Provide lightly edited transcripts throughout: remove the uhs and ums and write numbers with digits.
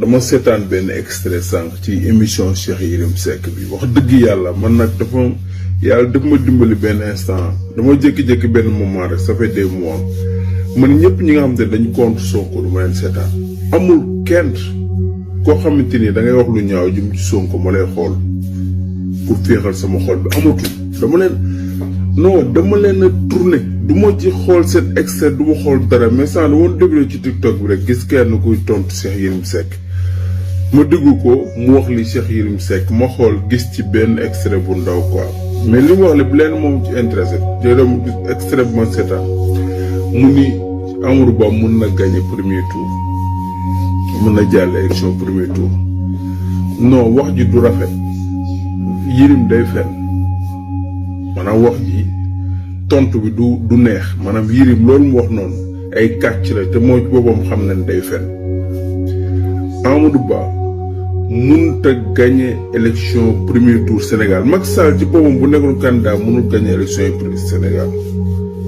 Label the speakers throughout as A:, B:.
A: dama seetaan benn extrait sànq ci émission Cheikh Yérim Seck bi wax dëgg yàlla man nag dafa ma dimbali benn instant dama jékki-jékki benn moment rek ça fait des mois man ñëpp ñi nga xam ne dañu contre Sonko du ma leen seetaan amul kenn koo xamante ni da ngay wax lu ñaaw jëm ci Sonko ma lay xool pour féexal sama xol bi amatul dama leen a tourné du ma ci xool seen extrait du ma xool dara mais sans dama déglu ci TikTok bi rek gis kenn kuy tontu Cheikh Yérim Seck ma déglu ko mu wax li Cheikh Yérim Seck ma xool gis ci benn extrait bu ndaw quoi mais li mu wax lépp leen moom ci intéressé jërëm extrait bu ma seetaan mu ni Amadou Ba mun na gagné premier tour mun na jàll élection premier tour non wax ji du rafet Yérim day fen maanaam wax ji tontu bi du neex maanaam Yérim loolu mu wax noonu ay kàcc la te moo ci boppam xam nañ day fen Amadou Ba mënut a gagné élection premier tour Sénégal Macky Sall ci boppam bu nekkoon candidat mënul gagné élection yi Sénégal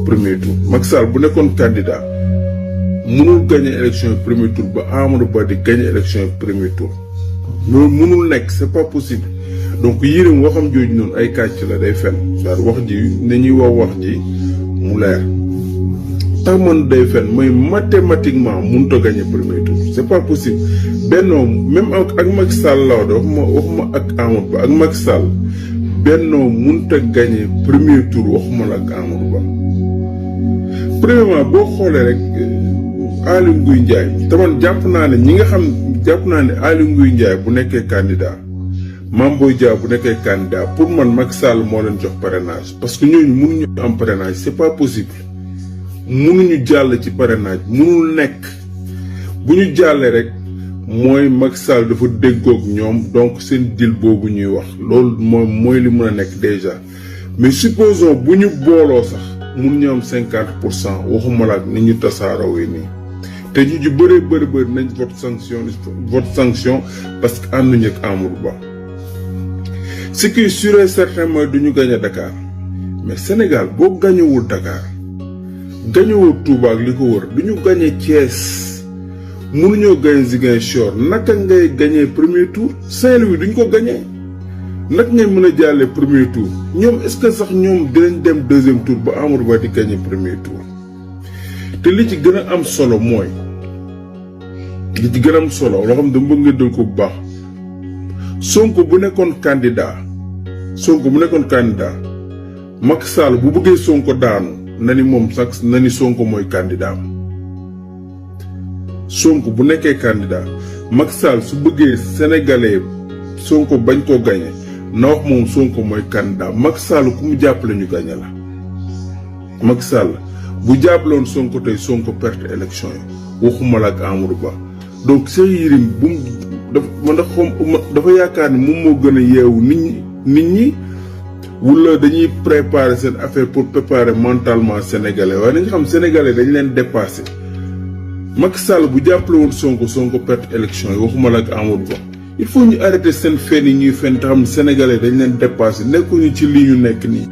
A: premier tour Macky Sall bu nekkoon candidat mënul gagné élection yi premier tour ba Amadou Ba di gagné élection yi premier tour loolu mënul nekk c'est pas possible. donc Yérim waxam jooju noonu ay kàcc la day fen c'est-à-dire wax ji nañuy wax ji mu leer tax man day fen mooy mathématiquement mënut a gagné premier tour c'est pas possible bennoo même ak Macky Sall la waxuma ak Amadou Ba ak Macky Sall bennoo mënut a gagné premier tour waxuma la ak Amadou Ba premièrement boo xoolee rek Aly Ngouille Ndiaye te man jàpp naa ne Aly Ngouille Ndiaye bu nekkee candidat Mame Boye Diao bu nekkee candidat pour man Macky Sall moo leen jox parrainage parce que ñooñu mënuñu am parrainage c'est pas possible mënuñu jàll ci parrainage mënul nekk bu ñu jàllee rek mooy Macky Sall dafa déggoog ñoom donc seen deal boobu ñuy wax loolu mooy li mën a nekk déjà mais supposons bu ñu booloo sax mënuñu am 50% waxuma la ak ni ñu tasaarawee nii te ñu ju bëri nañ vote sanction parce que ànduñu ak Amadou Ba. ce qui est sûr et certain mooy du ñu gagné Dakar mais Sénégal boo gañewul Dakar gañewul Touba ak li ko wër du ñu gagné Thiès mënuñoo gagné Ziguinchor naka ngay gagné premier tour Saint-Louis duñ ko gagné naka ngay mën a jàllee premier tour ñoom est-ce que sax ñoom dinañ dem deuxième tour ba Amadou Ba di gagné premier tour te li ci gën a am solo mooy loo xam dama bëgg nga dal ko bu baax Sonko bu nekkoon candidat Macky Sall bu bëggee Sonko daanu na ni Sonko mooy candidat Sonko bu nekkee candidat Macky Sall su bëggee sénégalais Sonko bañ koo gagné na wax moom Sonko mooy candidat Macky Sall ku mu jàppale ñu gagné la Macky Sall bu jàppaloon Sonko tey Sonko perte élection yi waxuma la ak Amadou Ba donc Cheikh Yérim dafa yaakaar ni moom moo gën a yeewu nit ñi wala dañuy préparer seen affaire pour préparer mentalement sénégalais waaye dañu xam sénégalais dañ leen dépassé Macky Sall bu jàppale woon Sonko perte élection yi waxuma la ak Amadou Ba il faut ñu arrêter seen fen yi ñuy fen te xam sénégalais dañ leen dépassé nekkuñu ci lii ñu nekk nii.